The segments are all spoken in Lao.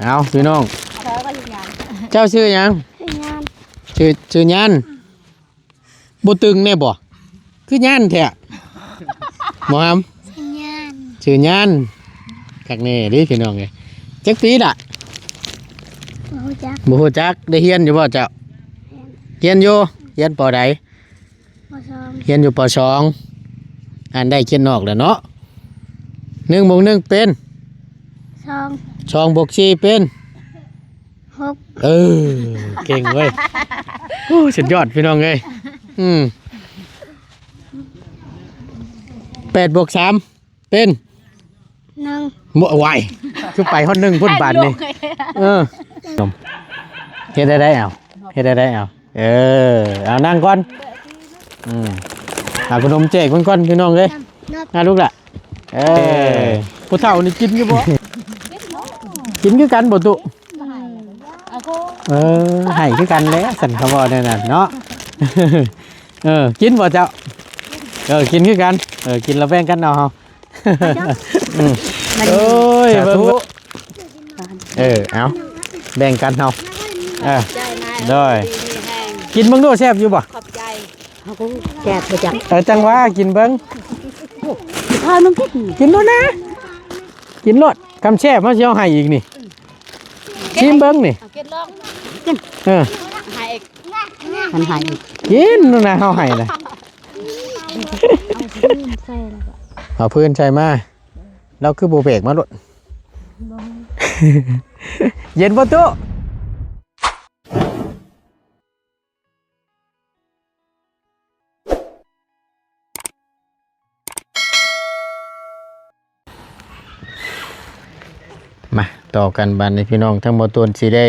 ເອົາພີ່ນ້ອງ ເຈົ້າຊື່ຫຍັງ? ຊື່ຍານ ຊື່ ຊື່ຍານ. ບໍ່ຕຶງແດ່ບໍ່? ຄືຍານແທ້ ບໍ່ຫຳ? ຊື່ຍານ ຊື່ຍານ. ຄັກແນ່ເດ້ພີ່ນ້ອງເອີຍ. ຈັກປີລະ? ບໍ່ຮູ້ຈັກ ບໍ່ຮູ້ຈັກ. ໄດ້ຮຽນຢູ່ບໍ່ເຈົ້າ? ຮຽນຢູ່. ຮຽນ ປ.ໃດ? ປ.ສອງ ຮຽນຢູ່ ປ.ສອງ. ອ່ານໄດ້ຂຽນອອກແລ້ວເນາະ. ໜຶ່ງບວກໜຶ່ງເປັນ? ສອງ ສອງບວກສີ່ເປັນ? ຫົກ ເອີ ເກັ່ງເວີຍ. ໂອ້ ສຸດຍອດພີ່ນ້ອງເອີຍ. ອືມ ແປດບວກສາມເປັນ? ໜຶ່ງ ບໍ່ ໄວ ຄືໄປຮອດໜຶ່ງພຸ້ນບາດນີ້. ເອີ ເຮັດໄດ້ໄດ໋ເອົາ ເຮັດໄດ້ໄດ໋ເອົາ. ເອີ ເອົານັ່ງກ່ອນ. ອືມ ເອົາຂະໜົມແຈກເພິ່ນກ່ອນພີ່ນ້ອງເອີຍ. ນະລູກລະ. ເອີ ຜູ້ເຖົ້ານີ້ກິນຢູ່ບໍ່? ກິນຄືກັນບໍ່ຕຸ? ເອີ ໃຫ້ຄືກັນແຫຼະ ຊັ້ນຄຳເວົ້າແນວນັ້ນເນາະ. ເອີ ກິນບໍ່ເຈົ້າ? ເອີ ກິນຄືກັນ. ເອີ ກິນແລ້ວແບ່ງກັນເອົາເຮົາ. ອືມ ໂອ້ຍ ສາທຸ ເບິ່ງ ເອີ ເອົາ ແບ່ງກັນເຮົາ. ເອີ ໂດຍ ກິນເບິ່ງດູ ແຊບຢູ່ບໍ່? ຂອບໃຈ. ເຮົາກໍແຊບບໍ່ຈັກ. ເອີ ຈັ່ງວ່າກິນເບິ່ງ. ພານ້ອງກິນ ກິນໂລດນະ ກິນໂລດ. ຄຳແຊບເຮົາຊິເອົາໃຫ້ອີກນີ້. ຊິມເບິ່ງນີ້. ເອົາກິນລອງ ກິນ. ເອີ ໃຫ້ອີກ ມັນໃຫ້ອີກ. ກິນໂລດນະ ເຮົາໃຫ້ນະ. ເອົາພື້ນໃສ່ແລ້ວກໍ ເອົາພື້ນໃສ່ມາ. ລາວຄືບໍ່ແບກມາໂລດ? ບໍ່. ເຢັນບໍ່ຕູ້? ມາຕໍ່ກັນບາດນີ້ພີ່ນ້ອງ ທາງບໍ່ຕູນຊິໄດ້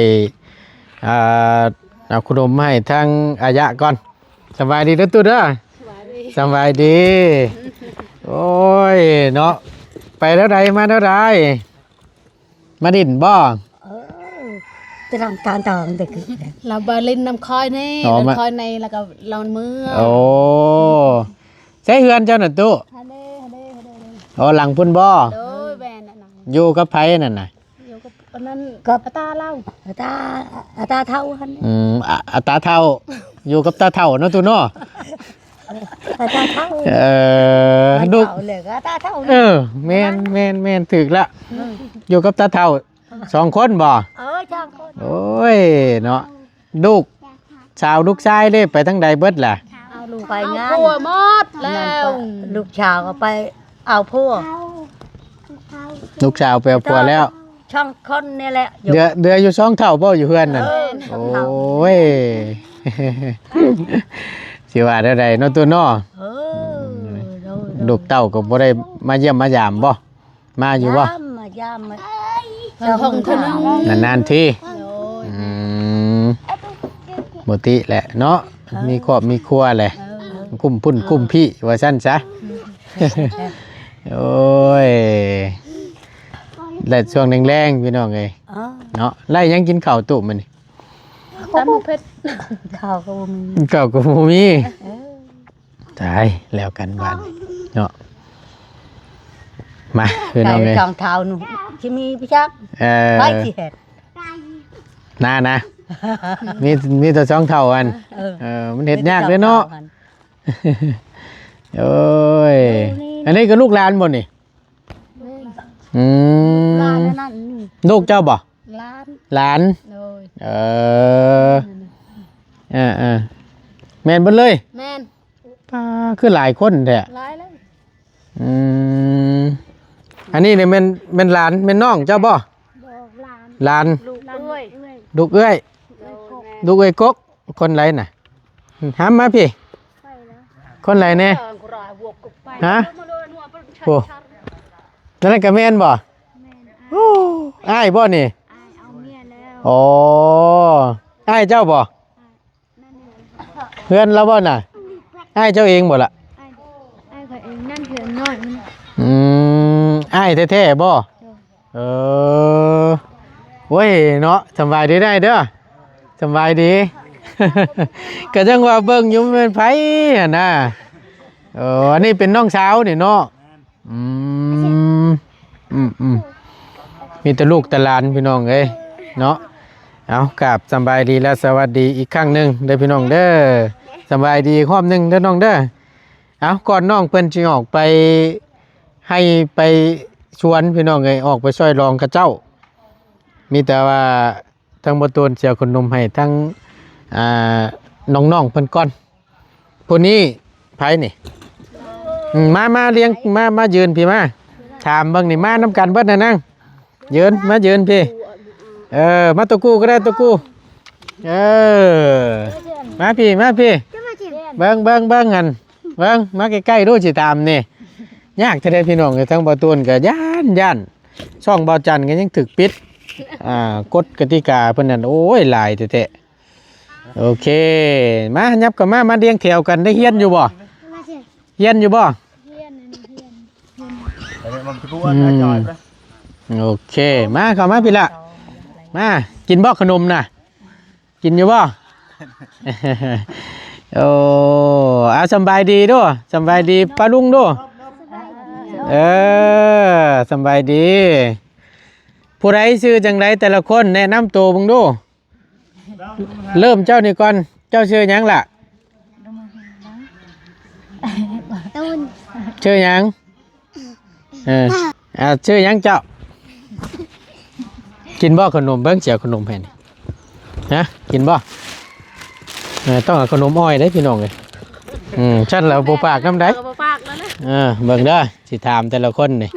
ອ່າ ເອົາຂະໜົມມາໃຫ້ທາງອາຍະກ່ອນ. ສະບາຍດີເດີຕູ້ເດີ. ສະບາຍດີ ສະບາຍດີ. ໂອ້ຍເນາະ ໄປແນວໃດ ມາແນວໃດ? ມາຫຼິ້ນບໍ່? ເອີ ຕະຫຼາດການຕາງແຕ່ຄື ລາວມາຫຼິ້ນນຳຂ້ອຍນີ້. ອໍ ນຳຂ້ອຍນີ້ ແລ້ວກໍລາວເມືອ. ໂອ້ ໃສເຮືອນເຈົ້ານະຕູ້? ຫັ້ນເດ້ ຫັ້ນເດ້ ຫັ້ນເດ້. ອໍ ຫຼັງພຸ້ນບໍ່? ໂດຍ ແມ່ນ. ຢູ່ກັບໃຜນັ້ນນະ? ຢູ່ກັບອັນນັ້ນ ກັບອາຕາລາວ ອາຕາ ອາຕາເຖົ້າຫັ້ນ. ອືມ ອາ ອາຕາເຖົ້າ ຢູ່ກັບຕາເຖົ້າເນາະຕູ້ເນາະ. ອາຕາເຖົ້າ ເອີ ລູກ ເຖົ້າແລ້ວກໍອາຕາເຖົ້າ. ເອີ ແມ່ນ ແມ່ນ ແມ່ນ ຖືກລະ. ເອີ ຢູ່ກັບຕາເຖົ້າ ສອງຄົນບໍ່? ເອີ ສອງຄົນ. ໂອ້ຍເນາະ ລູກສາວລູກຊາຍເດ້ ໄປທາງໃດເບິດລະ? ເອົາລູກໄປງານ ເອົາຜົວໝົດແລ້ວ. ລູກສາວກໍໄປເອົາຜົວ ລູກສາວໄປເອົາຜົວແລ້ວ. ສອງຄົນນີ້ແຫຼະ ເຫຼືອ ເຫຼືອຢູ່ສອງເຖົ້າບໍ່ຢູ່ເຮືອນນັ້ນ? ເອີ ໂອ້ຍ ຊິວ່າແນວໃດເນາະຕູ້ເນາະ. ເອີ ອືມ ໂດຍ ໂດຍ ລູກເຕົ້າກໍບໍ່ໄດ້ມາຢ້ຽມມາຢາມບໍ່? ມາຢູ່ບໍ່? ມາຢາມ ມາຢາມ ເອີ ສອງເທື່ອ ນານໆທີ. ໂດຍ ອືມ ບໍ່ຕິແຫຼະເນາະ ເອີ ມີຄອບມີຄົວແຫຼະ. ເອີ ກຸ້ມພຸ້ນກຸ້ມພີ້ວ່າຊັ້ນຊະ. ໂອ້ຍ ແລະຊ່ວງແລງໆ ພີ່ນ້ອງເອີຍ ເອີ ເນາະ. ໄລ່ຫຍັງກິນເຂົ້າຕູ້ມື້ນີ້? ຕຳໝາກເຜັດ ເຂົ້າກໍບໍ່ມີ ເຂົ້າກໍບໍ່ມີ. ເອີ ຕາຍແລ້ວກັນບາດນີ້ເນາະ. ມາພີ່ນ້ອງເອີຍ ໄກ່ສອງເຖົ້າໜູຊິມີໄປຈັກ. ເອີ ໃຜຊິເຮັດນານະ? ມີ ມີແຕ່ສອງເຖົ້າອັນ. ເອີ ເອີ ມັນເຮັດຍາກເດ້ເນາະ. ໂອ້ຍ ອັນນີ້ກໍລູກຫຼານບໍ່ນີ້? ແມ່ນ ອືມ ຫຼານອັນນັ້ນ ລູກເຈົ້າບໍ່? ຫຼານ ຫຼານ. ໂດຍ ເອີ ເອີໆ ແມ່ນເບິດເລີຍ. ແມ່ນ. ປ້າ ຄືຫຼາຍຄົນແທ້. ຫຼາຍເລີຍ. ອືມ ອັນນີ້ນີ້ແມ່ນ ແມ່ນຫຼານ ແມ່ນນ້ອງເຈົ້າບໍ່? ບໍ່ ຫຼານ ຫຼານ ລູກເອື້ອຍ ລູກເອື້ອຍ. ໂດຍ ແມ່ນ ລູກເອື້ອຍກົກ. ຄົນໃດນະ? ຫາມາພີ້. ຄົນໃດແດ່? ຮະ? ໂອ້ ນັ້ນກໍແມ່ນບໍ່? ແມ່ນ. ໂອ້ ອ້າຍບໍ່ນີ້? ອ້າຍເອົາເມຍແລ້ວ. ອໍ ອ້າຍເຈົ້າບໍ່? ເຮືອນລາວບໍ່ນະ? ອ້າຍເຈົ້າເອງບໍ່ລະ? ອ້າຍ ອ້າຍຂ້ອຍເອງ ນັ້ນເຮືອນນ້ອຍມັນ. ອືມ ອ້າຍແທ້ໆບໍ່? ໂດຍ. ເອີ ໂອ້ຍເນາະ ສຳບາຍດີໄດ໋ເດີ ສຳບາຍດີ. ກໍຈັ່ງວ່າເບິ່ງຢູ່ແມ່ນໃຜຫັ້ນນະ. ເອີ ອັນນີ້ເປັນນ້ອງສາວນີ້ເນາະ. ອືມ ອືມໆ ເປັນ ມີແຕ່ລູກແຕ່ຫຼານພີ່ນ້ອງເອີຍເນາະ. ເອົາ ກາບສຳບາຍດີ ແລະ ສະຫວັດດີອີກຄັ້ງໜຶ່ງເດີພີ່ນ້ອງເດີ. ສຳບາຍດີອີກຮອບໜຶ່ງເດີນ້ອງເດີ. ເອົາ ກ່ອນນ້ອງເພິ່ນຊິອອກໄປໄຮ່ໄປສວນພີ່ນ້ອງເອີຍ ອອກໄປຊ່ອຍລອງເຂົາເຈົ້າ ມີແຕ່ວ່າ ທັງບໍ່ໂຕນເສຍຂະໜົມໃຫ້ທັງ ອ່າ ນ້ອງໆເພິ່ນກ່ອນ. ຜູ້ນີ້ໃຜນີ້? ອືມ ມາ ມາລຽງ ມາ ມາຢືນພີ້ມາ. ຖາມເບິ່ງນີ້ ມານຳກັນເບິດນະນາງ. ຢືນ ມາຢືນພີ້. ເອີ ມາໂຕກູກໍໄດ້ ໂຕກູ. ເອີ ມາພີ້ ມາພີ້. ເບິ່ງ ເບິ່ງ ເບິ່ງຫັ້ນ ເບິ່ງ ມາໃກ້ໆດູ ຊິຖາມນີ້. ຍາກແທ້ໆພີ່ນ້ອງເອີຍ ທັງບໍ່ໂຕນກໍຢ້ານ ຢ້ານ. ຊ່ອງບ່າວຈັນກໍຍັງຖືກປິດ ອ່າ ກົດກະຕິກາເພິ່ນນັ້ນ ໂອ້ຍ ຫຼາຍແທ້ໆ. ໂອເຄ ມາ ຫຍັບເຂົ້າມາ ມາລຽງແຖວກັນ. ໄດ້ຮຽນຢູ່ບໍ່? ຮຽນຢູ່ບໍ່? ຮຽນ ຮຽນ ຮຽນ. ອືມ ໂອເຄ ມາ ເຂົ້າມາພີ້ລະ. ມາ ກິນບໍ່ຂະໜົມນະ? ກິນຢູ່ບໍ່? ໂອ້ ອາ ສຳບາຍດີດູ ສຳບາຍດີປ້າລຸງດູ. ເອີ ສຳບາຍດີ. ຜູ້ໃດຊື່ຈັ່ງໃດແຕ່ລະຄົນ ແນະນຳໂຕເບິ່ງດູ. ເລີ່ມເຈົ້ານີ້ກ່ອນ ເຈົ້າຊື່ຫຍັງລະ? ຕູນ. ຊື່ຫຍັງ? ເອີ ອ່າ ຊື່ຫຍັງເຈົ້າ? ກິນບໍ່ຂະໜົມ? ເບິ່ງ ຊິເອົາຂະໜົມໃຫ້ນີ້. ຮະ ກິນບໍ່? ເອີ ຕ້ອງເອົາຂະໜົມອ້ອຍເດ້ພີ່ນ້ອງເອີຍ. ອືມ ຊັ້ນລະບໍ່ປາກນຳໃດ. ເອີ ບໍ່ປາກແລ້ວນະ. ເອີ ເບິ່ງເດີ ຊິຖາມແຕ່ລະຄົນນີ້.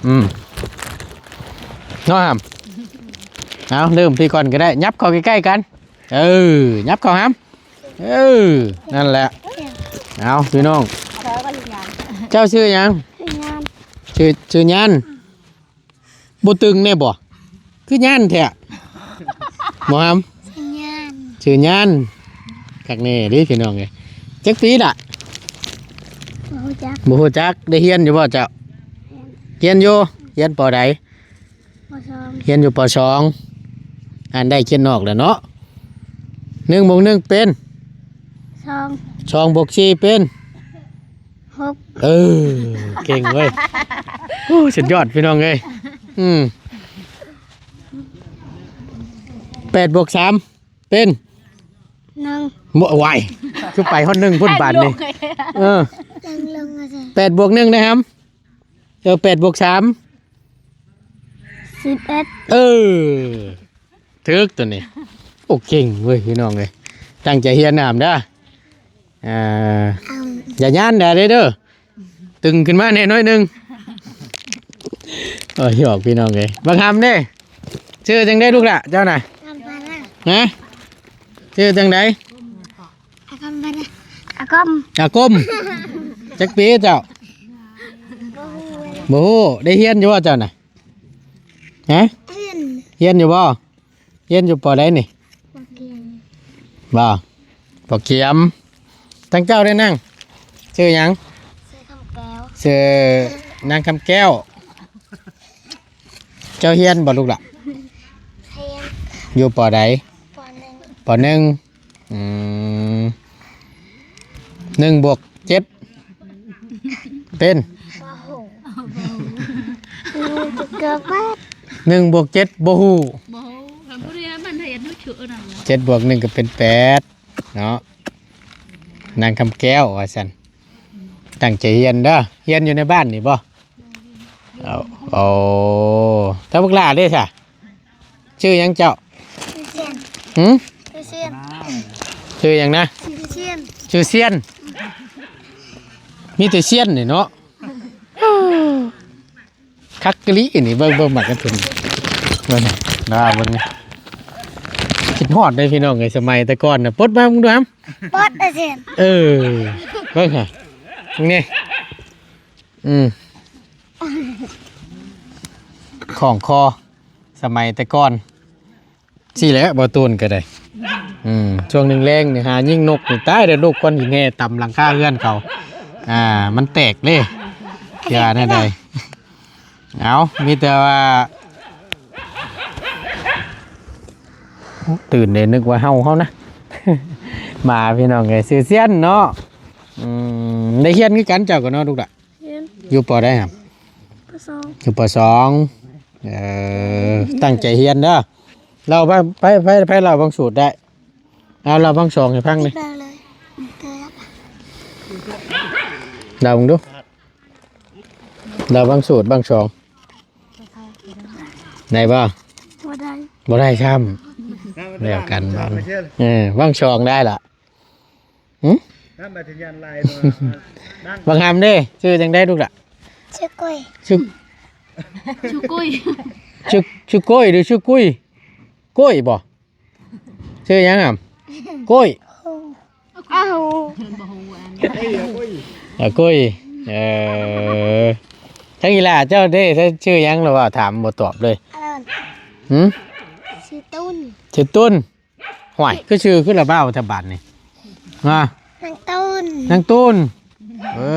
ອືມ ເນາະຫຳ. ເອົາ ເລີ່ມພີ້ກ່ອນກໍໄດ້ ຫຍັບເຂົ້າໃກ້ໆກັນ. ເອີ ຫຍັບເຂົ້າຫຳ. ເອີ ນັ້ນແຫຼະ. ເອົາ ພີ່ນ້ອງ ເຈົ້າຊື່ຫຍັງ? ຊື່ຍານ. ຊື່ ຊື່ຍານ. ບໍ່ຕຶງແດ່ບໍ່? ຄືຍານແທ້. ບໍ່ຫຳ? ຊື່ຍານ. ຊື່ຍານ. ຄັກແນ່ເດ້ພີ່ນ້ອງເອີຍ. ຈັກປີລະ? ບໍ່ຮູ້ຈັກ. ບໍ່ຮູ້ຈັກ. ໄດ້ຮຽນຢູ່ບໍ່ເຈົ້າ? ຮຽນຢູ່. ຮຽນ ປ.ໃດ? ປ.ສອງ. ຮຽນຢູ່ ປ.ສອງ. ອ່ານໄດ້ຂຽນອອກແລ້ວເນາະ. ໜຶ່ງບວກໜຶ່ງເປັນ? ສອງ. ສອງບວກສີ່ເປັນ? ຫົກ. ເອີ ເກັ່ງເວີຍ. ໂອ້ ສຸດຍອດພີ່ນ້ອງເອີຍ. ອືມ ແປດບວກສາມເປັນ? ໜຶ່ງ. ບໍ່ ວາຍ ຄືໄປຮອດໜຶ່ງພຸ້ນບາດນີ້. ເອີ ແປດບວກໜຶ່ງໄດ້ຫຳ? ເອີ ແປດບວກສາມ? ສິບເອັດ. ເອີ ຖືກໂຕນີ້. ໂອ້ ເກັ່ງເວີຍພີ່ນ້ອງເອີຍ. ຕັ້ງໃຈຮຽນນຳເດີ. ອ່າ ຢ່າຢ້ານເດີ ເດີ ຕຶງຂຶ້ນມາແດ່ໜ້ອຍໜຶ່ງ. ໂອ້ຍ ຫຍອກພີ່ນ້ອງເອີຍ. ບັກຫຳເດ້ ຊື່ຈັ່ງໃດລູກລະເຈົ້ານະ? ຫະ? ຊື່ຈັ່ງໃດ? ອາກົມ ອາກົມ ອາກົມ. ຈັກປີເຈົ້າ? ບໍ່ຮູ້. ໄດ້ຮຽນຢູ່ບໍ່ເຈົ້ານະ? ຮະ? ຮຽນ ຮຽນຢູ່ບໍ່? ຮຽນຢູ່ ປ.ໃດນີ້? ປ.ກຽມ. ບໍ່ ປ.ກຽມ. ທາງເຈົ້າໄດ້ນາງ? ຊື່ຫຍັງ? ຊື່ຄຳແກ້ວ. ຊື່ນາງຄຳແກ້ວ. ເຈົ້າຮຽນບໍ່ລູກລະ? ຮຽນ. ຢູ່ ປ.ໃດ? ປ.ໜຶ່ງ. ປ.ໜຶ່ງ. ອືມ ໜຶ່ງບວກເຈັດເປັນ? ບໍ່ຮູ້. ໜຶ່ງບວກເຈັດບໍ່ຮູ້. ບໍ່ຮູ້. ເຈັດບວກໜຶ່ງກໍເປັນແປດເນາະ. ນາງຄຳແກ້ວວ່າຊັ້ນ. ຕັ້ງໃຈຮຽນເດີ. ຮຽນຢູ່ໃນບ້ານນີ້ບໍ່? ເອົາ ໂອ້ ແຕ່ບັກຫຼ້າເດ້ຊະ? ຊື່ຫຍັງເຈົ້າ? ຊື່ຊຽນ. ຫື? ຊື່ຊຽນ. ຊື່ຫຍັງນະ? ຊື່ຊຽນ. ຊື່ຊຽນ. ມີແຕ່ຊຽນນີ້ເນາະ. ຄັກອີ່ຫຼີນີ້. ເບິ່ງ ເບິ່ງໝາກກະທຸນ ເບິ່ງ ໜ້າເບິ່ງນີ້. ຄິດຮອດເດ້ພີ່ນ້ອງເອີຍ ສະໄໝແຕ່ກ່ອນນະ. ປົດມາເບິ່ງດູຫຳ. ປົດ ອາເຊນ. ເອີ ເບິ່ງຫາ ນີ້. ອືມ ຂອງຄໍ ສະໄໝແຕ່ກ່ອນ. ຊີ້ແຫຼະ ບໍ່ຕູນກໍໄດ້. ອືມ ຊ່ວງແລງໆນີ້ຫາຍິງນົກນີ້ ຕາຍແລ້ວ ລູກຄວັນຫີນແຫ່ຕຳຫຼັງຄາເຮືອນເຂົາ. ອ່າ ມັນແຕກເດ້. ຢ່າແນວໃດ. ເອົາ ມີແຕ່ວ່າ ຕື່ນເດ້ ນຶກວ່າເຫົ່າເຮົານະ. ໝາ ພີ່ນ້ອງເອີຍ ຊື່ຊຽນເນາະ. ອືມ ໄດ້ຮຽນຄືກັນເຈົ້າກໍເນາະ ລູກລະ? ຮຽນ. ຢູ່ ປ.ໃດຫະ? ປ.ສອງ. ຢູ່ ປ.ສອງ. ເອີ ຕັ້ງໃຈຮຽນເດີ. ເລົ່າໄປ ໄປ ໄປ ໄປເລົ່າບາງສູດໄດ້. ເອົາ ເລົ່າບາງຊ່ອງໃຫ້ຟັງເລີຍ. ເລີຍ ເລົ່າເບິ່ງດູ. ເລົ່າບາງສູດບາງຊ່ອງ ໄດ້ບໍ່? ບໍ່ໄດ້ ບໍ່ໄດ້ຊ້ຳ. ແລ້ວກັນບາງ ເອີ ບາງຊ່ອງໄດ້ລະ. ຫຶ? ບາງຮຳເດ້ ຊື່ຈັ່ງໃດລູກລະ? ຊື່ກຸ້ຍ ຊື່ ຊື່ກຸ້ຍ ຊື່ ຊື່ໂກ້ຍ ຫຼື ຊື່ກຸ້ຍ? ໂກ້ຍບໍ່? ຊື່ຫຍັງຫຳ? ໂກ້ຍ. ອ້າວ ອາ ໂກ້ຍ. ເອີ ທັງອີຫຼ້າເຈົ້າເດ້ ຊື່ຫຍັງລະວ່າ ຖາມບໍ່ຕອບເລີຍ. ຫຶ? ຊື່ຕຸນ ຊື່ຕຸນ. ຫ້ວຍ ຄືຊື່ຄືລະເບົາແທ້ບາດນີ້ ນາງຕູນ ນາງຕູນ. ເອີ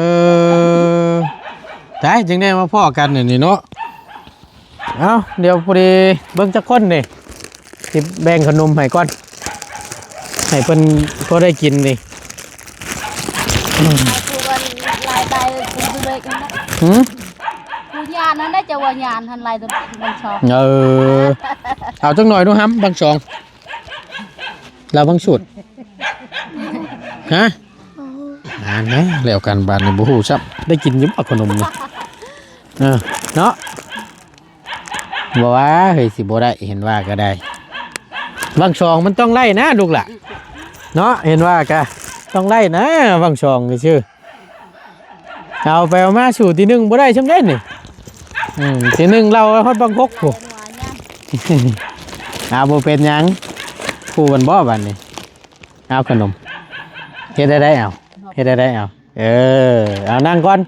ຕາຍ ຈຶ່ງໄດ້ມາພໍ້ກັນນີ້ເນາະ. ເອົ້າ ດຽວພໍດີເບິ່ງຈັກຄົນນີ້ ຊິແບ່ງຂະໜົມໃຫ້ກ່ອນ ໃຫ້ເພິ່ນພໍໄດ້ກິນນີ້. ຜູ້ວ່າຫຼາຍໄປ ຜູ້ເບກນັ້ນນະ. ຫື? ຜູ້ຍານນັ້ນໄດ້ ຈະວ່າຍານຫັ້ນຫຼາຍ ແຕ່ມັນຊອກ. ເອີ ເອົາຈັກໜ່ອຍດູຫຳ ບາງຊ່ອງ. ລາວບາງສູດ ຮະ? ອ່ານແລ້ວກັນບາດນີ້ ບໍ່ຮູ້ຊ້ຳ ໄດ້ກິນຢູ່ບໍ່ຂະໜົມນີ້? ເອີ ເນາະ ບໍ່ວ່າເຮີ້ຍ ຊິບໍ່ໄດ້ ເຫັນວ່າກະໄດ້ ບາງຊ່ອງມັນຕ້ອງໄດ້ນະລູກຫຼະ ເນາະ ເຫັນວ່າກະຕ້ອງໄດ້ນະ ບາງຊ່ອງຊື່. ເອົາໄປເອົາມາ ສູ້ທີໜຶ່ງບໍ່ໄດ້ຊ່ຳໃດນີ້. ອືມ ທີໜຶ່ງລາວຮອດບັງກົກພຸ້ນ. ເອົາ ບໍ່ເປັນຫຍັງ ຄູ່ກັນບໍ່ບາດນີ້. ເອົາຂະໜົມ ເຮັດໄດ້ໄດ໋ ເອົາ ເຮັດໄດ້ໄດ໋ ເອົາ. ເອີ ເອົານັ່ງກ່ອນ.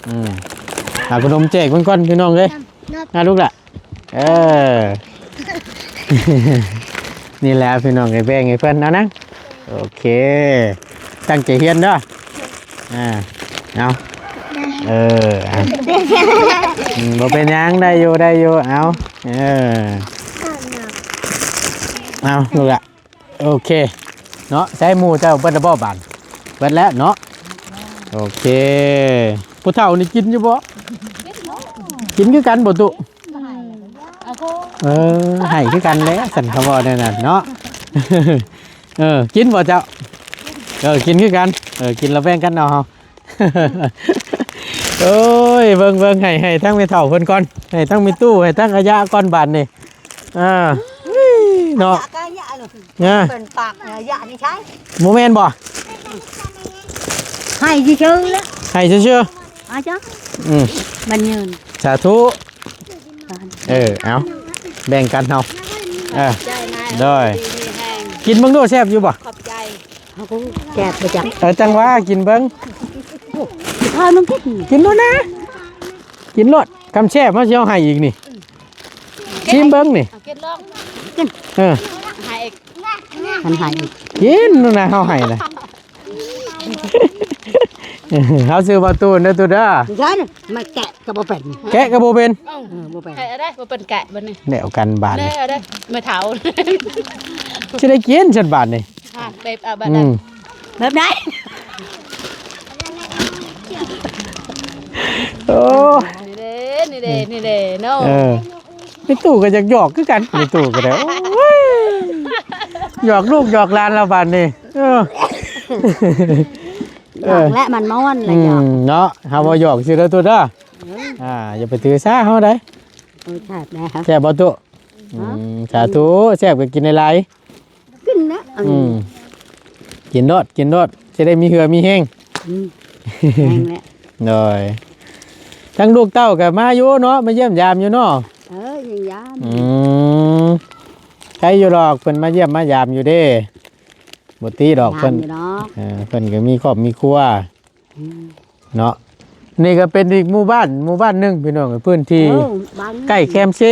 ອືມ ເອົາຂະໜົມແຈກເພິ່ນກ່ອນພີ່ນ້ອງເອີຍ. ນະລູກລະ. ເອີ ນີ້ແຫຼະພີ່ນ້ອງເອີຍ ແບ່ງໃຫ້ເພິ່ນ. ເອົານັ່ງ ໂອເຄ ຕັ້ງໃຈຮຽນເດີ. ອ່າ ເອົາ ເອີ ອ່າ ອືມ ບໍ່ເປັນຫຍັງ ໄດ້ຢູ່ ໄດ້ຢູ່. ເອົາ ເອີ ເອົາລູກລະ. ໂອເຄເນາະ ໃຊ້ໝູ່ເຈົ້າເບິດແລ້ວບໍ່ບາດ? ເບິດແລ້ວເນາະ. ໂອເຄ ຜູ້ເຖົ້ານີ້ກິນຢູ່ບໍ່? ກິນຄືກັນບໍ່ຕຸ? ເອີ ໃຫ້ຄືກັນແຫຼະ ສັນເຂົາເວົ້າແນວນັ້ນເນາະ. ເອີ ກິນບໍ່ເຈົ້າ? ເອີ ກິນຄືກັນ. ເອີ ກິນແລ້ວແບ່ງກັນເອົາເຮົາ. ໂອ້ຍ ເບິ່ງ ເບິ່ງ ໃຫ້ ໃຫ້ທັງແມ່ເຖົ້າເພິ່ນກ່ອນ ໃຫ້ທັງແມ່ຕູ້ ໃຫ້ທັງອາຍະກ່ອນບາດນີ້. ອ່າ ເນາະ ເປັນປາກອາຍະນີ້ໃຊ່ ບໍ່ແມ່ນບໍ່? ໃຫ້ຊື່ໆ ລະ ໃຫ້ຊື່ໆ. ອາຈານ ອືມ ມັນຍືນ ສາທຸ. ເອີ ເອົາ ແບ່ງກັນເຮົາ. ເອີ ໂດຍ ກິນເບິ່ງດູ ແຊບຢູ່ບໍ່? ຂອບໃຈ. ເອົາ ແຊບບໍ່ຈັກ. ເອີ ຈັ່ງວ່າກິນເບິ່ງ. ເອົານ້ຳກິນ ກິນໂລດນະ ກິນໂລດ. ຄຳແຊບເຮົາຊິເອົາໃຫ້ອີກນີ້ ຊີມເບິ່ງນີ້. ເອົາກິນລອງ ກິນ. ເອີ ໃຫ້ອີກ ມັນໃຫ້ອີກ. ກິນໂລດນະ ເຮົາໃຫ້ນະ. ເຮົາຊື່ບໍ່ຕູນເດີ ຕູນເດີ. ບໍ່ໃຊ່ ມັນແກະກໍບໍ່ເປັນ ແກະກໍບໍ່ເປັນ. ເອີ ບໍ່ເປັນ ໃຫ້ເອົາໄດ້ ບໍ່ເປັນແກະບັດນີ້. ແນວກັນບາດນີ້ ແມ່ເຖົ້າ ຊິໄດ້ກິນຊັ້ນບາດນີ້. ອ່າ ເປັບເອົາບາດນັ້ນ ອືມ ແບບໃດ? ໂອ້ ນີ້ເດ້ ນີ້ເດ້ ນີ້ເດ້ເນາະ. ເອີ ແມ່ຕູ້ກໍຢາກຢອກຄືກັນ ແມ່ຕູ້ກໍໄດ້. ໂອ້ຍ ຢອກລູກຢອກຫຼານລະບາດນີ້. ເອີ ເອີ ຢອກແລະມັນມ່ວນລະ ອືມ ຢອກເນາະ. ເຮົາບໍ່ຢອກຊື່ເດີ ຕູນເດີ. ເອີ ອ່າ ຢ່າໄປຖືສາເຮົາໄດ໋. ໂອ້ຍ ແຊບແລ້ວ ແຊບບໍ່ຕູ້? ອືມ ສາທຸ ແຊບກໍກິນຫຼາຍໆ. ກິນນະ ອືມ ກິນໂລດ ກິນໂລດ ຊິໄດ້ມີເຫື່ອມີແຮງ. ອືມ ແຮງແຫຼະ. ໂດຍ ທັງລູກເຕົ້າກໍມາຢູ່ເນາະ ມາຢ້ຽມຢາມຢູ່ເນາະ. ເອີ ຢ້ຽມຢາມ. ອືມ ໃຄຢູ່ດອກ ເພິ່ນມາຢ້ຽມມາຢາມຢູ່ເດ້. ບໍ່ຕິດອກເພິ່ນ ເອີ ເພິ່ນກໍມີຄອບມີຄົວ ອືມ ເນາະ. ນີ້ກໍເປັນອີກໝູ່ບ້ານ ໝູ່ບ້ານໜຶ່ງພີ່ນ້ອງ ພື້ນທີ່ ເອີ ບ້ານ ໃກ້ແຄມເຊ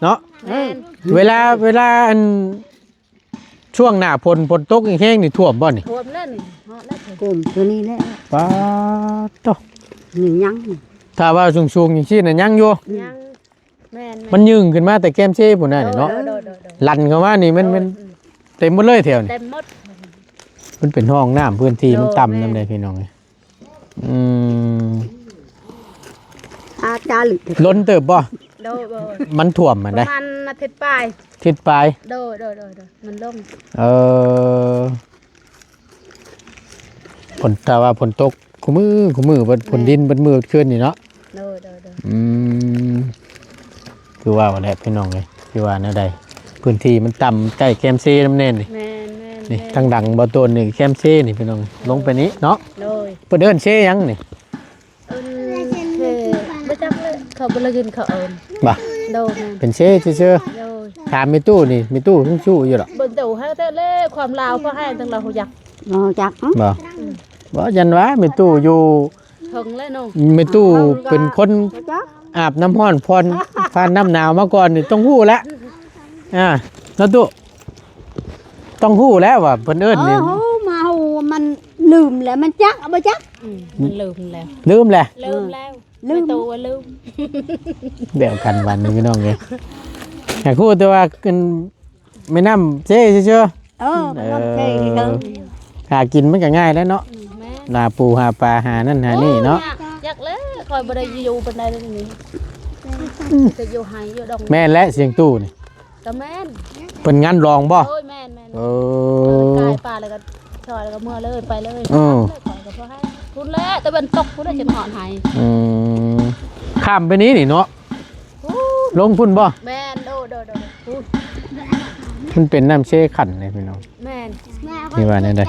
ເນາະ. ເອີ ເວລາ ເວລາອັນ ຊ່ວງໜ້າຝົນ ຝົນຕົກແຮງໆນີ້ ຖ້ວມບໍ່ນີ້? ຖ້ວມແລ້ວນີ້ ຮອດແລ້ວ ຖ້ວມຕົວນີ້ແຫຼະ. ປາດໂທ້ ນີ້ຍັງ ຖ້າວ່າສູງໆຈັ່ງຊີ້ນະ ຍັງຢູ່ ຍັງ. ແມ່ນໆ ມັນຍື່ນຂຶ້ນມາແຕ່ແຄມເຊພຸ້ນນະເນາະ. ໂດຍໆໆໆ ຫຼັ່ນເຂົ້າມານີ້ມັນ ໂດຍ ມັນ ອືມ ເຕັມໝົດເລີຍແຖວນີ້ ເຕັມໝົດ. ມັນເປັນຮ່ອງນ້ຳ ພື້ນທີ່ມັນຕ່ຳນຳເດ້ ໂດຍ ແມ່ນ ພີ່ນ້ອງ. ອືມ ອາຈານ ລົ້ນເຕີບບໍ່? ໂດຍ ໂດຍ ມັນຖ້ວມຫັ້ນໃດ ປະມານອາທິດປາຍ ທິດປາຍ ໂດຍ ໂດຍ ໂດຍ ໂດຍ ມັນລົງ ເອີ ຝົນ ຖ້າວ່າຝົນຕົກຄູ່ມື້ ຄູ່ມື້ ເບິດ ແມ່ນ ຝົນດິນເບິດມື້ເບິດຄືນນີ້ເນາະ ໂດຍ ໂດຍ ໂດຍ ອືມ ຄືວ່າຫັ້ນແຫຼະພີ່ນ້ອງເອີຍ ຄືວ່າແນວໃດ ພື້ນທີ່ມັນຕ່ຳ ໃກ້ແຄມເຊນຳແນ່ນີ້ ແມ່ນ ແມ່ນ ນີ້ ແມ່ນ ທາງຫຼັງບໍ່ໂຕນນີ້ແຄມເຊນີ້ພີ່ນ້ອງ ລົງໄປນີ້ເນາະ ໂດຍ ເພິ່ນເອີ້ນເຊຫຍັງນີ້? ເອີ້ນເຊ ບໍ່ຈັກເລີຍ ເຂົາບໍ່ໄດ້ກິນເຂົາເອີ້ນ ບໍ່ ໂດຍ ແມ່ນ ເປັນເຊຊື່ໆ ໂດຍ ຖາມແມ່ຕູ້ນີ້ ແມ່ຕູ້ຮູ້ຢູ່ດອກ ບໍ່ ໂຕໃຫ້ແຕ່ເລ ຄວາມລາວພໍໃຫ້ທາງລາວຮູ້ຈັກ ບໍ່ຮູ້ຈັກ ບໍ່ ອືມ ບໍ່ ຍັນວ່າແມ່ຕູ້ຢູ່ ເຖິງແລ້ວເນາະ ແມ່ຕູ້ເປັນຄົນ ບໍ່ຈັກ ອາບນ້ຳຮ້ອນຜ່ອນ ຜ່ານນ້ຳໜາວມາກ່ອນນີ້ ຕ້ອງຮູ້ແຫຼະ ອ່າ ເນາະຕູ້ ຕ້ອງຮູ້ແລ້ວວ່າເພິ່ນເອີ້ນນີ້ ເອີ ຮູ້ ມາຮູ້ ມັນລືມແລ້ວ ມັນຈັກ ບໍ່ຈັກ ອືມ ມັນລືມແລ້ວ ລືມແລ້ວ ລືມແລ້ວ ລືມ ແມ່ຕູ້ວ່າລືມ ດຽວກັນບັດນີ້ພີ່ນ້ອງເອີຍ ຢາກຮູ້ແຕ່ວ່າ ອັນ ແມ່ນ້ຳເຊຊື່ໆ ເອີ ແມ່ນ້ຳເຊຊື່ໆ ເອີ ຫາກິນມັນກໍງ່າຍແລ້ວເນາະ ອືມ ແມ່ນ ຫາປູຫາປາຫານັ້ນຫານີ້ເນາະ ໂອ້ຍ ຢາກແລ້ວ ຂ້ອຍບໍ່ໄດ້ຢູ່ປານໃດເລີຍນີ້ ອືມ ແຕ່ຢູ່ໄຮ່ຢູ່ດອງ ແມ່ນແຫຼະ ສຽງຕູ້ນີ້ ກໍແມ່ນ ເພິ່ນງານລອງບໍ່? ໂດຍ ແມ່ນໆ ເອີ ກາຍປ່າແລ້ວກໍຊ່ອຍ ແລ້ວກໍເມືອເລີຍ ໄປເລີຍ ເອີ ຂ້ອຍກໍບໍ່ໃຫ້ ພຸ້ນແຫຼະ ຕາເວັນຕົກພຸ້ນແຫຼະ ຊິຮອດໄຮ່ ອືມ ຂ້າມໄປນີ້ນີ້ເນາະ ພຸ້ນ ລົງພຸ້ນບໍ່? ແມ່ນ ໂດຍໆໆ ພຸ້ນ ມັນເປັນນ້ຳເຊຂັນເດ້ພີ່ນ້ອງ ແມ່ນ ທີ່ວ່າແນວໃດ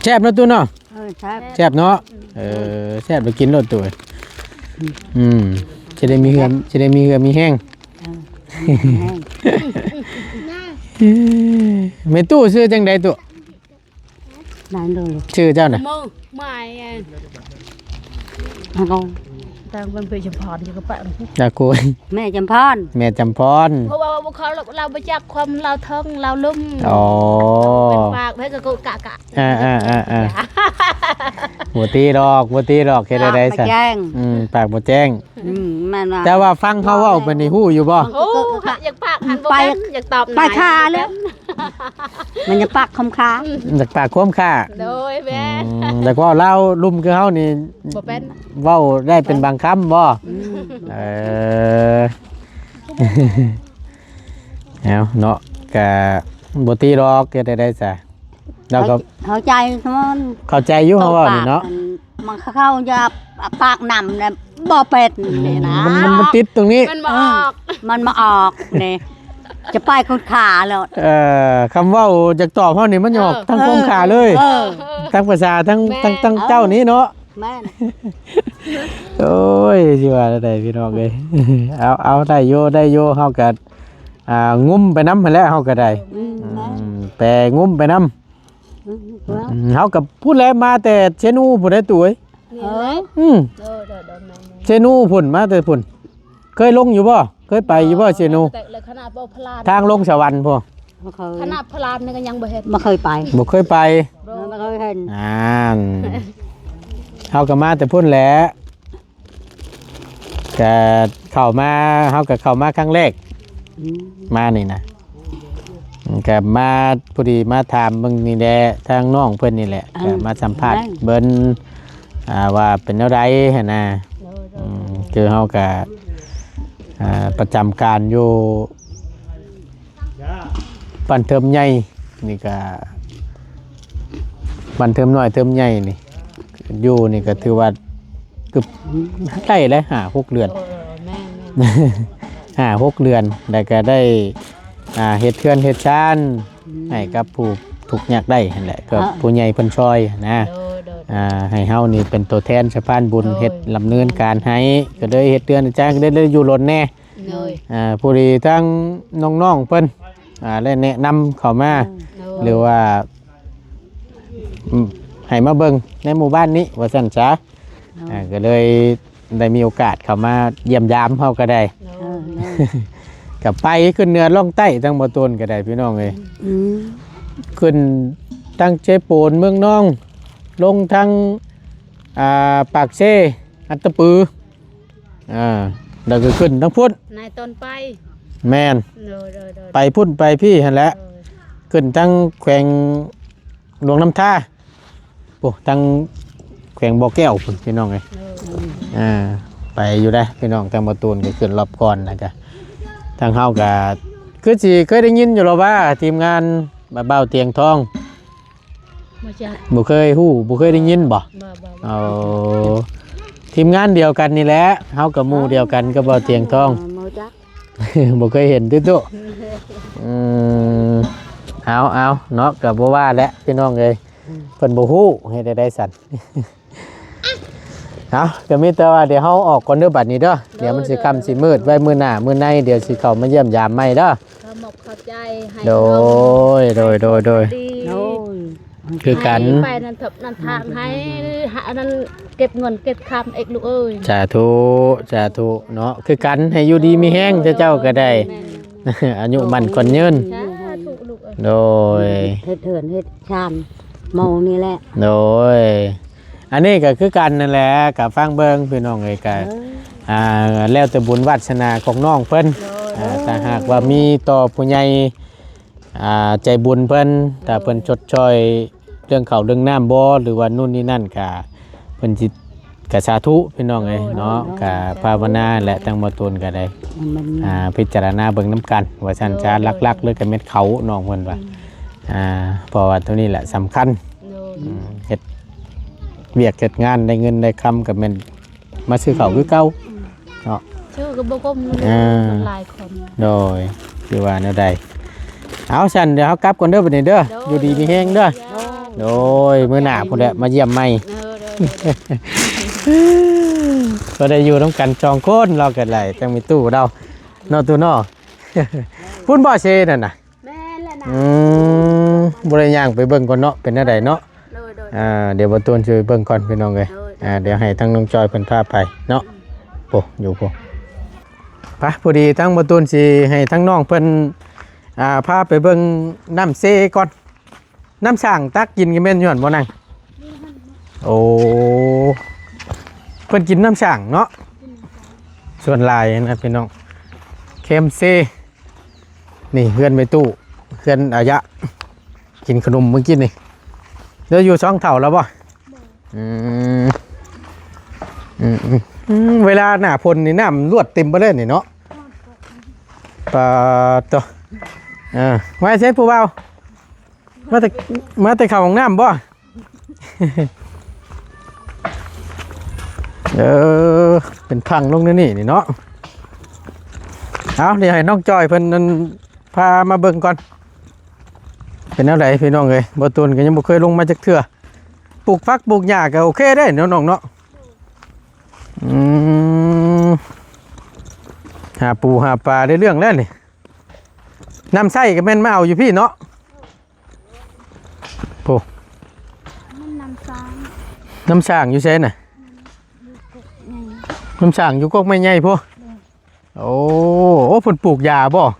ແຊບເນາະຕູ້ເນາະ ເອີ ແຊບ ແຊບເນາະ ອືມ ເອີ ແຊບ ໄປກິນໂລດຕູ້ ອືມ ອືມ ຈະໄດ້ມີເຫື່ອ ຈະໄດ້ມີເຫື່ອມີແຮງ ເອີ ມີແຮງ ແມ່ຕູ້ຊື່ຈັ່ງໃດຕູ້? ນາງດູ ຊື່ເຈົ້ານະ? ເມືອງ ໝາຍ ເອົາ ທາງເພິ່ນເປັນຈຳພອນຢູ່ກັບປະ ອາກູ ແມ່ຈຳພອນ ແມ່ຈຳພອນ ເພາະວ່າເຂົາ ລາວບໍ່ຈັກຄວາມລາວເທິງລາວລຸ່ມ ອໍ ເປັນປາກໃຜກໍກະກະ ອ່າໆໆ ບໍ່ຕີດອກ ບໍ່ຕີດອກ ເຮັດແນວໃດຊະ ປາກບໍ່ແຈ້ງ ອືມ ປາກບໍ່ແຈ້ງ ອືມ ແມ່ນວ່າ ແຕ່ວ່າຟັງເຂົາເວົ້າໄປນີ້ຮູ້ຢູ່ບໍ່? ໂອ້ ຢາກປາກຫັ້ນບໍ່ເປັນ ຢາກຕອບ ໄປຂ້າແລ້ວ ມັນຢາກປາກຄວາມຂ້າ ຢາກປາກຄວາມຂ້າ ໂດຍ ແມ່ນ ອືມ ຢາກເວົ້າລາວລຸ່ມຄືເຮົານີ້ ບໍ່ເປັນ ເວົ້າໄດ້ເປັນບາງຄຳບໍ່? ອືມ ເອີ ເອົາເນາະ ກະບໍ່ຕີດອກ ເຮັດໄດ້ໃດຊະ ລາວກໍເຂົ້າໃຈ ເຂົ້າໃຈຢູ່ເຮົາເວົ້ານີ້ເນາະ ມັນເຂົ້າຢາປາກນຳແລ້ວບໍ່ເປັນນີ້ນະ ມັນ ມັນ ມັນຕິດຕົງນີ້ ມັນບໍ່ອອກ ມັນບໍ່ອອກນີ້ ຈະໄປຄົນຂາໂລດ ເອີ ຄຳເວົ້າຢາກຕອບເຮົານີ້ມັນອອກ ເອີ ທັງຄົນຂາເລີຍ ເອີ ທັງພາສາ ທັງ ແມ່ນ ທັງ ທັງເຈົ້ານີ້ເນາະ ແມ່ນ ໂອ້ຍ ຊິວ່າແນວໃດພີ່ນ້ອງເອີຍ ເອົາ ເອົາ ໄດ້ຢູ່ ໄດ້ຢູ່ ເຮົາກໍ ອ່າ ງຸ້ມໄປນຳຫັ້ນແຫຼະ ເຮົາກໍໄດ້ ອືມ ແມ່ນ ອືມ ແປງຸ້ມໄປນຳ ອືມ ເຮົາກໍພຸ້ນແຫຼະ ມາແຕ່ເຊນູພຸ້ນເດ້ຕູ້ເອີຍ ນີ້ແຫຼະ ອືມ ໂດຍໆໆ ແມ່ນໆ ເຊນູພຸ້ນ ມາແຕ່ພຸ້ນ ເຄີຍລົງຢູ່ບໍ່? ເຄີຍໄປຢູ່ບໍ່ເຊນູ? ແຕ່ລະຄະນະບໍ່ພະລານ ທາງລົງສະຫວັນພຸ້ນ ບໍ່ເຄີຍ ຄະນະພະລານນີ້ກໍຍັງບໍ່ເຫັນ ບໍ່ເຄີຍໄປ ບໍ່ເຄີຍໄປ ບໍ່ເຄີຍເຫັນ ອ່ານ ເຮົາກໍມາແຕ່ພຸ້ນແຫຼະ ກະເຂົ້າມາ ເຮົາກະເຂົ້າມາຄັ້ງແລກ ອືມ ມານີ້ນະ ກະມາພໍດີມາຖາມເບິ່ງນີ້ແຫຼະ ທາງນ້ອງເພິ່ນນີ້ແຫຼະ ເອີ ກະມາສຳພາດ ແມ່ນ ເບິ່ງ ອ່າ ວ່າເປັນແນວໃດຫັ້ນນະ ໂດຍໆ ອືມ ຄືເຮົາກະ ອ່າ ປະຈຳການຢູ່ ບ້ານເທີມໃຫຍ່ນີ້ກະ ບ້ານເທີມນ້ອຍເທີມໃຫຍ່ນີ້ ຢູ່ນີ້ກະຖືວ່າເກືອບໄດ້ແລ້ວ ຫ້າຫົກເດືອນ ເອີ ແມ່ນໆ ຫ້າຫົກເດືອນ ແລ້ວກະໄດ້ ອ່າ ເຮັດເຮືອນເຮັດຊານ ອືມ ໃຫ້ກັບຜູ້ທຸກຍາກໄດ້ຫັ້ນແຫຼະ ກໍ ເອີ ຜູ້ໃຫຍ່ເພິ່ນຊ່ອຍນະ ໂດຍໆ ອ່າ ໃຫ້ເຮົານີ້ເປັນຕົວແທນສະພານບຸນ ໂດຍ ເຮັດດຳເນີນການໃຫ້ ກໍເລີຍເຮັດເຮືອນເຮັດຊານ ກໍເລີຍ ເລີຍຢູ່ດົນແດ່ ໂດຍ ອ່າ ພໍດີທັງນ້ອງໆເພິ່ນ ອ່າ ໄດ້ແນະນຳເຂົ້າມາ ໂດຍ ຫຼືວ່າ ອືມ ໃຫ້ມາເບິ່ງໃນໝູ່ບ້ານນີ້ວ່າຊັ້ນຊະ ໂດຍ ອ່າ ກໍເລີຍໄດ້ມີໂອກາດເຂົ້າມາຢ້ຽມຢາມເຮົາກໍໄດ້ ໂດຍ ກໍໄປຂຶ້ນເໜືອລ່ອງໃຕ້ ທາງບໍ່ໂຕນກໍໄດ້ ພີ່ນ້ອງເອີຍ ອືມ ຂຶ້ນທາງເຊໂປນ ເມືອງນອງ ລົງທາງ ອ່າ ປາກເຊ ອັດຕະປື ອ່າ ແລ້ວກໍຂຶ້ນທາງພຸ້ນ ນາຍຕອນໄປ ແມ່ນ ໂດຍໆໆ ໄປພຸ້ນໄປພີ້ຫັ້ນແຫຼະ ໂດຍ ຂຶ້ນທາງແຂວງຫຼວງນ້ຳທາ ໂອ້ ທາງແຂວງບໍ່ແກ້ວພຸ້ນ ພີ່ນ້ອງເອີຍ ໂດຍ ອ່າ ໄປຢູ່ໄດ໋ພີ່ນ້ອງ. ທາງບໍ່ຕູນກໍຂຶ້ນລອບກ່ອນ ແລ້ວກໍທາງເຮົາກໍຄືຊິເຄີຍໄດ້ຍິນຢູ່ແລ້ວວ່າ ທີມງານບ່າວຕຽງທອງ ບໍ່ຈັກ ບໍ່ເຄີຍຮູ້ ບໍ່ເຄີຍໄດ້ຍິນບໍ່? ບໍ່ ບໍ່ ບໍ່ ເອົາ ທີມງານດຽວກັນນີ້ແຫຼະ ເຮົາກໍໝູ່ດຽວກັນກັບບ່າວຕຽງທອງ ບໍ່ຈັກ ບໍ່ເຄີຍເຫັນຕິຕຸ. ອືມ ເອົາ ເອົາເນາະ ກໍບໍ່ວ່າແຫຼະພີ່ນ້ອງເອີຍ ອືມ ເພິ່ນບໍ່ຮູ້ ເຮັດໄດ້ໃດຊັ້ນ? ເອົາ ກໍມີແຕ່ວ່າດຽວເຮົາອອກກ່ອນເດີບັດນີ້ເດີ ໂດຍ ດຽວມັນຊິຄ່ຳ ໂດຍ ຊິມືດ ໄວ້ມື້ໜ້າມື້ໃນ ດຽວຊິເຂົ້າມາຢ້ຽມຢາມໃໝ່ເດີ. ຂອບໃຈ ໂດຍ ໂດຍ ໂດຍ ໂດຍ ໂດຍ ຄືກັນ ໃຫ້ໄປນັ້ນເຖິບນັ້ນທາງໃຫ້ ອັນນັ້ນເກັບເງິນເກັບຄຳອີກລູກເອີຍ. ສາທຸ ສາທຸເນາະ ຄືກັນ ໃຫ້ຢູ່ດີມີແຮງ ເຈົ້າກໍໄດ້ ແມ່ນ ອາຍຸໝັ້ນຂວັນຍືນ ສາທຸລູກເອີຍ. ໂດຍ ເຮັດເຮືອນເຮັດຊານເໝົານີ້ແຫຼະ ໂດຍ. ອັນນີ້ກໍຄືກັນນັ້ນແຫຼະ ກໍຟັງເບິ່ງພີ່ນ້ອງເອີຍ ກໍ ເອີ ອ່າ ແລ້ວແຕ່ບຸນວາດສະໜາຂອງນ້ອງເພິ່ນ ໂດຍ ອ່າ ຖ້າຫາກວ່າມີຕໍ່ຜູ້ໃຫຍ່ ອ່າ ໃຈບຸນເພິ່ນ ໂດຍ ຖ້າເພິ່ນຊົດຊ່ອຍເລື່ອງເຂົ້າເລື່ອງນ້ຳບໍ່ ຫຼືວ່ານູ້ນນີ້ນັ້ນ ກໍເພິ່ນຊິ ກໍສາທຸພີ່ນ້ອງເອີຍ ໂດຍ ເນາະ ໂດຍ ກໍພາວະນາແຫຼະ ທາງໝໍຕູນກໍໄດ້ ອ່າ ພິຈາລະນາເບິ່ງນຳກັນວ່າຊັ້ນຊະ ໂດຍ ຫຼັກໆເລີຍກໍແມ່ນເຂົ້າ ນ້ອງເພິ່ນວ່າ ອືມ ອ່າ ເພາະວ່າໂຕນີ້ແຫຼະສຳຄັນ ໂດຍ ອືມ ເຮັດວຽກເຮັດງານໄດ້ເງິນໄດ້ຄຳກໍແມ່ນມາຊື້ເຂົ້າຄືເກົ່າ ອືມ ເນາະ ຊື້ກໍບໍ່ກຸ້ມ ເອີ ມັນຫຼາຍຄົນ ໂດຍ ຄືວ່າແນວໃດ. ເອົາ ຊັ້ນດຽວເຮົາກັບກ່ອນເດີບັດນີ້ເດີ ໂດຍ ຢູ່ດີມີແຮງເດີ ໂດຍ ໂດຍ ມື້ໜ້າພຸ້ນແຫຼະມາຢ້ຽມໃໝ່ ເອີ ໂດຍ ໂດຍ ກໍໄດ້ຢູ່ນຳກັນສອງຄົນ ລາວກໍໄດ້ ຈັ່ງມີຕູ້ລາວເນາະ ຕູ້ເນາະ ພຸ້ນບໍ່ເຊນັ້ນນະ? ແມ່ນແຫຼະນະ ອືມ ບໍ່ໄດ້ຍ່າງໄປເບິ່ງກ່ອນເນາະ ເປັນແນວໃດເນາະ ໂດຍ ໂດຍ ອ່າ ດຽວບໍ່ຕູນຊິໄປເບິ່ງກ່ອນພີ່ນ້ອງເອີຍ ໂດຍ ອ່າ ດຽວໃຫ້ທາງນ້ອງຈອຍເພິ່ນພາໄປເນາະ ອືມ ໂອ້ ຢູ່ພຸ້ນ ໄປ ພໍດີທາງບໍ່ຕູນຊິໃຫ້ທາງນ້ອງເພິ່ນ ອ່າ ພາໄປເບິ່ງນ້ຳເຊກ່ອນ ນ້ຳສ້າງຕັກກິນກໍແມ່ນຢູ່ຫັ້ນບໍ່ນາງ? ໂອ້ ເພິ່ນກິນນ້ຳສ້າງເນາະ ສ່ວນຫຼາຍນະພີ່ນ້ອງ ແຄມເຊ ນີ້ເຮືອນແມ່ຕູ້ ເຮືອນອາຍະ ກິນຂະໜົມມື້ກີ້ນີ້ ແລ້ວຢູ່ຊ່ອງເຖົ້າແລ້ວບໍ່? ບໍ່ ອືມ ອືມ ອືມ ອືມ ເວລາໜ້າຝົນນີ້ນ້ຳລວດເຕັມໄປເລີຍນີ້ເນາະ ປາດໂຕ ເອີ ມາໃສຜູ້ບ່າວ? ມາແຕ່ ມາແຕ່ເຂົ້າຫ້ອງນ້ຳບໍ່? ເອີ ເປັນພັງລົງໃນນີ້ນີ້ເນາະ ເອົາ ດຽວໃຫ້ນ້ອງຈ້ອຍເພິ່ນນັ້ນພາມາເບິ່ງກ່ອນ ເປັນແນວໃດພີ່ນ້ອງເອີຍ ບໍ່ຕູນກໍຍັງບໍ່ເຄີຍລົງມາຈັກເທື່ອ ປູກຜັກປູກຫຍ້າກໍໂອເຄເດ້ເນາະນ້ອງເນາະ ອືມ ຫາປູຫາປາໄດ້ເລື່ອງແລ້ວນີ້ ນ້ຳໃຊ້ກໍແມ່ນມາເອົາຢູ່ພີ້ເນາະ ໂອ້ ມັນນ້ຳສ້າງ ນ້ຳສ້າງຢູ່ໃສນະ? ຢູ່ກົກໃຫຍ່ ນ້ຳສ້າງຢູ່ກົກໄມ້ໃຫຍ່ພຸ້ນ ໂດຍ ໂອ້ ໂອ້ ເພິ່ນປູກຢາບໍ່? ໂດຍ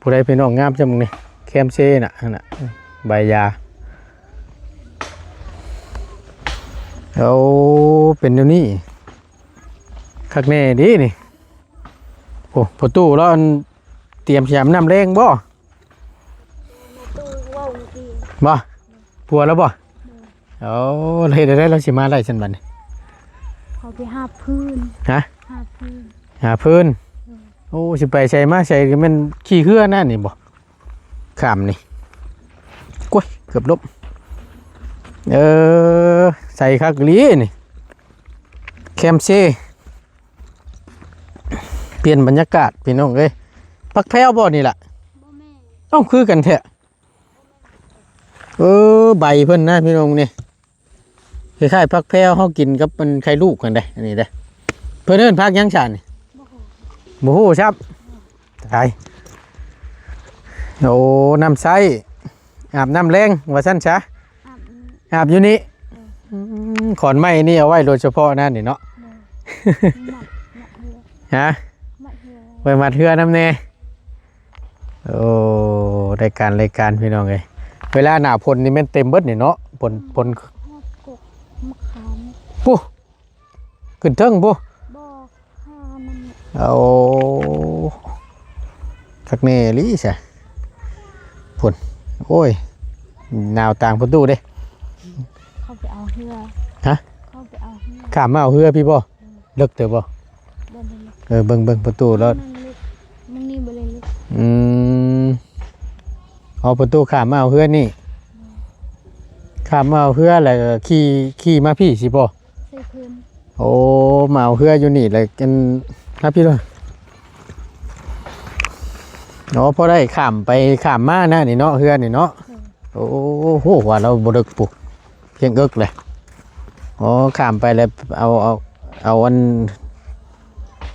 ຜູ້ໃດພີ່ນ້ອງງາມຈັ່ງນີ້ ແຄມເຊນະ ຫັ້ນນະ ໃບຢາ ໂອ້ ເປັນແນວນີ້ ຄັກແນ່ເດ້ນີ້ ໂອ້ ພໍ່ຕູ້ລາວ ອັນ ຕຽມຊິອາບນ້ຳແລງບໍ່? ແມ່ຕູ້ເວົ້າເມື່ອກີ້ ບໍ່? ປົວແລ້ວບໍ່? ໂດຍ ໂອ້ ເຮັດແນວໃດລາວຊິມາໄດ້ຊັ້ນບັດນີ້? ເຂົາໄປຫາຟືນ ຮະ? ຫາຟືນ ຫາຟືນ ໂດຍ ໂອ້ ຊິໄປໃສມາໃສ ກໍແມ່ນຂີ່ເຮືອນະນີ້ບໍ່? ຂ້າມນີ້ ໂອ້ຍ ເກືອບລົ້ມ ເອີ ໃສຄັກອີ່ຫຼີນີ້ ແຄມເຊ ປ່ຽນບັນຍາກາດພີ່ນ້ອງເອີຍ ຜັກແພ້ວບໍ່ນີ້ລະ? ບໍ່ແມ່ນ ເອົ້າ ຄືກັນແທ້ ເອີ ໃບເພິ່ນນະພີ່ນ້ອງນີ້ ຄ້າຍໆ ຜັກແພ້ວເຮົາກິນກັບມັນໄຂ່ລູກຫັ້ນເດ້ ອັນນີ້ເດ້ ເພິ່ນເອີ້ນຜັກຫຍັງຊະນີ້? ບໍ່ຮູ້ ບໍ່ຮູ້ຊ້ຳ ຕາຍ ໂອ້ ນ້ຳໃຊ້ ອາບນ້ຳແລງວ່າຊັ້ນຊະ ອາບຢູ່ນີ້ ອືມ ຂອນໄມ້ນີ້ເອົາໄວ້ໂດຍສະເພາະນັ້ນນີ້ເນາະ ຮະ ໄວ້ມັດເຮືອນຳແດ່ ໂອ້ ໄດ້ການ ໄດ້ການພີ່ນ້ອງເອີຍ ເວລາໜ້າຝົນນີ້ແມ່ນເຕັມເບິດນີ້ເນາະ ຝົນ ຝົນ ຮອດກົກມະຂາມ ພຸ້ນ ຂຶ້ນເທິງພຸ້ນ ບໍ່ ຫາມັນ ໂອ້ ຄັກແນ່ອີ່ຫຼີຊະ ພຸ້ນ ໂອ້ຍ ໜາວຕ່າງປະຕູເດ້ ເຂົາໄປເອົາເຮືອ ຮະ ເຂົາໄປເອົາເຮືອ ຂ້າມມາເອົາເຮືອພີ້ບໍ່? ເອີ ເລິກເຕີບບໍ່? ບໍ່ໄດ້ເລິກ. ເອີ ເບິ່ງ ເບິ່ງປະຕູແລ້ວ ມັນເລິກ ມັນນີ້ບໍ່ໄດ້ເລິກ. ອືມ ເອົາປະຕູຂ້າມມາເອົາເຮືອນີ້ ຂ້າມມາເອົາເຮືອ ແລ້ວກໍຂີ່ ຂີ່ມາພີ້ຊິບໍ່? ໃສ່ເພິ່ນ. ໂອ້ ມາເອົາເຮືອຢູ່ນີ້ ແລ້ວອັນ ມາພີ້ເລີຍ. ອໍ ພໍໄດ້ຂ້າມໄປຂ້າມມານະນີ້ເນາະ ເຮືອນີ້ເນາະ. ໂອ້ ໂຫ ວ່າລາວບໍ່ເລິກປຸ ພຽງເອິກເລີຍ. ອໍ ຂ້າມໄປແລ້ວເອົາ ເອົາ ເອົາອັນ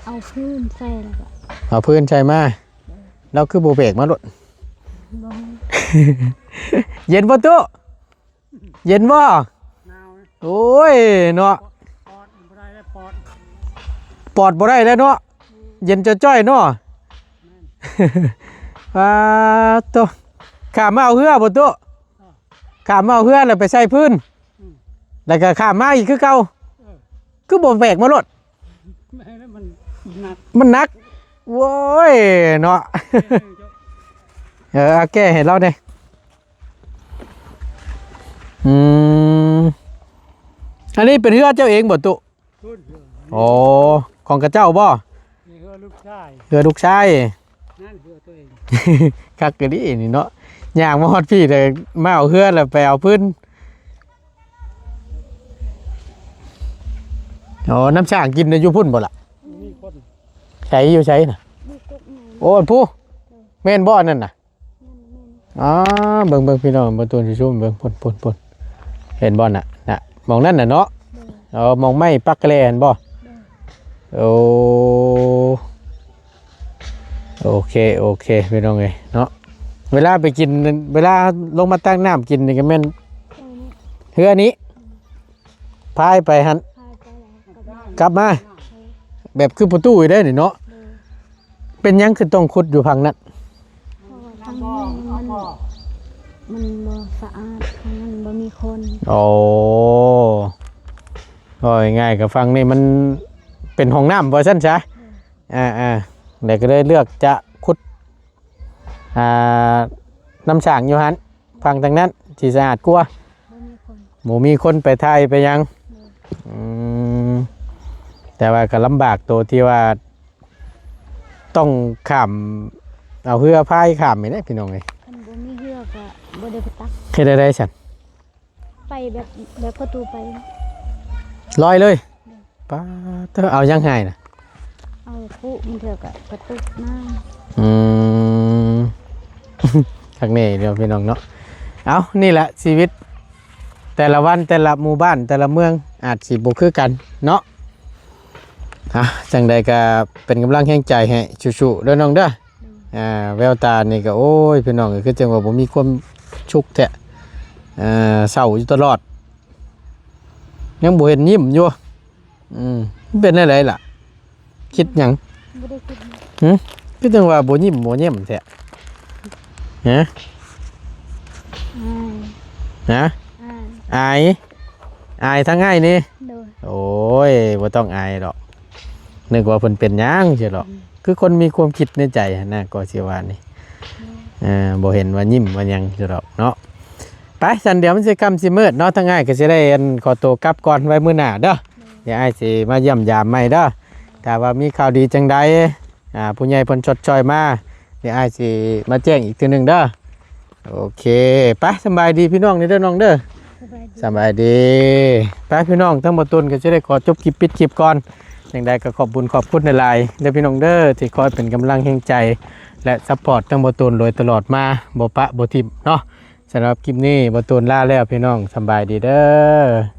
ເອົາພື້ນໃສ່ແລ້ວກໍ ເອົາພື້ນໃສ່ມາ. ລາວຄືບໍ່ແບກມາໂລດ? ບໍ່. ເຢັນບໍ່ຕູ້? ເຢັນບໍ່? ໜາວ. ໂອ້ຍເນາະ ປອດບໍ່ໄດ້ແລ້ວ ປອດ ປອດບໍ່ໄດ້ແລ້ວເນາະ. ເຢັນຈ້ອຍໆເນາະ. ແມ່ນ. ປາດໂທ້ ຂ້າມມາເອົາເຮືອບໍ່ຕູ້? ເອີ ຂ້າມມາເອົາເຮືອແລ້ວໄປໃສ່ພື້ນ ອືມ ແລ້ວກໍຂ້າມມາອີກຄືເກົ່າ. ເອີ ຄືບໍ່ແບກມາໂລດ? ແມ່ນ ມັນໜັກ ມັນໜັກ. ໂອ້ຍເນາະ. ເອີ ເອົາແກ້ໃຫ້ລາວແດ່. ອືມ ອັນນີ້ເປັນເຮືອເຈົ້າເອງບໍ່ຕຸ? ພຸ້ນ ອໍ ຂອງຂະເຈົ້າບໍ່? ນີ້ເຮືອລູກຊາຍ ເຮືອລູກຊາຍ. ນັ້ນເຮືອຕົວເອງ. ຄັກອີ່ຫຼີນີ້ເນາະ ຍ່າງມາຮອດພີ້ ແຕ່ມາເອົາເຮືອແລ້ວໄປເອົາພື້ນ. ອໍ ນ້ຳສ້າງກິນນະຢູ່ພຸ້ນບໍ່ລະ? ມີຄົນ ໃສ ຢູ່ໃສນະ? ຢູ່ກົກໃຫຍ່. ໂອ້ ພຸ້ນ ເອີ ແມ່ນບໍ່ອັນນັ້ນນະ? ອໍ ເບິ່ງໆ ພີ່ນ້ອງ ເບິ່ງຕົ້ນຊຸມ ເບິ່ງ ພຸ້ນ ພຸ້ນ ພຸ້ນ ເຫັນບໍ່ນະ? ນະ ໝ່ອງນັ້ນນະເນາະ. ໂດຍ. ອໍ ໝ່ອງໄມ້ປັກແລຫັ້ນບໍ່? ໂດຍ. ໂອ້ ໂອເຄ ໂອເຄ ພີ່ນ້ອງເອີຍເນາະ. ເວລາໄປກິນ ເວລາລົງມາຕັກນ້ຳກິນນີ້ກໍແມ່ນ ໂດຍ ເຮືອນີ້ ພາຍໄປຫັ້ນ ພາຍໄປແລ້ວ ກັບມາ ແບບຄືປະຕູໄດ້ນີ້ເນາະ. ໂດຍ. ເປັນຫຍັງຄືຕ້ອງຂຸດຢູ່ຝັ່ງນັ້ນ? ເພາະວ່າທາງນີ້ມັນ ມັນບໍ່ສະອາດ ທາງນັ້ນບໍ່ມີຄົນ. ໂອ້ ເວົ້າງ່າຍໆ ກໍຝັ່ງນີ້ມັນເປັນຫ້ອງນ້ຳວ່າຊັ້ນຊະ. ໂດຍ. ອ່າໆ ແລ້ວກໍເລີຍເລືອກຈະຂຸດ ອ່າ ນ້ຳສ້າງຢູ່ຫັ້ນ ຝັ່ງທາງນັ້ນຊິສະອາດກວ່າ ບໍ່ມີຄົນ ບໍ່ມີຄົນໄປຖ່າຍໄປຫຍັງ. ໂດຍ. ອືມ ແຕ່ວ່າກໍລຳບາກໂຕທີ່ວ່າຕ້ອງຂ້າມ ເອົາເຮືອພາຍຂ້າມນີ້ແຫຼະ ພີ່ນ້ອງເອີຍ. ຄັນບໍ່ມີເຮືອກໍບໍ່ໄດ້ໄປຕັກ. ເຮັດແນວໃດຊັ້ນ? ໄປແບບ ແບບປະຕູໄປ ລອຍເລີຍ. ໂດຍ. ປາດເທີ ເອົາຫຍັງໃຫ້ນະ? ເອົາຄຸ ບາງເທື່ອກໍກະຕຸກນ້ຳ. ອືມ ຄັກແນ່ເນາະ ພີ່ນ້ອງເນາະ. ເອົ້າ ນີ້ແຫຼະຊີວິດ ແຕ່ລະວັນ ແຕ່ລະໝູ່ບ້ານ ແຕ່ລະເມືອງ ອາດຊິບໍ່ຄືກັນເນາະ. ອ່ະ ຈັ່ງໃດກໍເປັນກຳລັງແຮງໃຈໃຫ້ ສູ້ໆເດີນ້ອງເດີ. ໂດຍ. ອ່າ ແວວຕານີ້ກໍ ໂອ້ຍ ພີ່ນ້ອງເອີຍ ຄືຈັ່ງວ່າບໍ່ມີຄວາມສຸກແທ້. ອ່າ ເສົ້າຢູ່ຕະຫຼອດ ຍັງບໍ່ເຫັນຍິ້ມຢູ່. ອືມ ມັນເປັນແນວໃດລະ? ຄິດຫຍັງ? ບໍ່ໄດ້ຄິດຫຍັງ. ຫຶ? ຄືຈັ່ງວ່າບໍ່ຍິ້ມບໍ່ຍິ້ມແທ້? ຮະ? ອາຍ. ຮະ? ອາຍ. ອາຍ ອາຍທັງອ້າຍນີ້? ໂດຍ. ໂອ້ຍ ບໍ່ຕ້ອງອາຍດອກ ນຶກວ່າເພິ່ນເປັນຫຍັງຊີ້ດອກ. ອືມ. ຄືຄົນມີຄວາມຄິດໃນໃຈຫັ້ນນະ ກໍຊິວ່ານີ້. ໂດຍ. ເອີ ບໍ່ເຫັນວ່າຍິ້ມວ່າຫຍັງຊີ້ດອກເນາະ. ໄປ ຊັ້ນດຽວມັນຊິຄ່ຳຊິມືດເນາະ ທາງອ້າຍກໍຊິໄດ້ ອັນ ຂໍໂຕກັບກ່ອນ ໄວ້ມື້ໜ້າເດີ. ໂດຍ. ດຽວອ້າຍຊິມາຢ້ຽມຢາມໃໝ່ເດີ ຖ້າວ່າມີຂ່າວດີຈັ່ງໃດ ອ່າ ຜູ້ໃຫຍ່ເພິ່ນຊົດຊ່ອຍມາ ດຽວອ້າຍຊິມາແຈ້ງອີກເທື່ອໜຶ່ງເດີ. ໂອເຄ ໄປ ສະບາຍດີພີ່ນ້ອງເດີນ້ອງເດີ. ສະບາຍດີ ສະບາຍດີ. ໄປ ພີ່ນ້ອງ ທາງບໍ່ຕຸນກໍຊິໄດ້ຂໍຈົບຄລິບ ປິດຄລິບກ່ອນ. ຈັ່ງໃດກໍຂອບບຸນຂອບຄຸນຫຼາຍໆເດີພີ່ນ້ອງເດີ ທີ່ຄອຍເປັນກຳລັງແຮງໃຈ ແລະ ຊັບພອດທາງບໍ່ຕຸນໂດຍຕະຫຼອດມາ ບໍ່ປະບໍ່ຖິ້ມເນາະ. ສຳລັບຄລິບນີ້ ບໍ່ຕູນລາແລ້ວພີ່ນ້ອງ ສຳບາຍດີເດີ.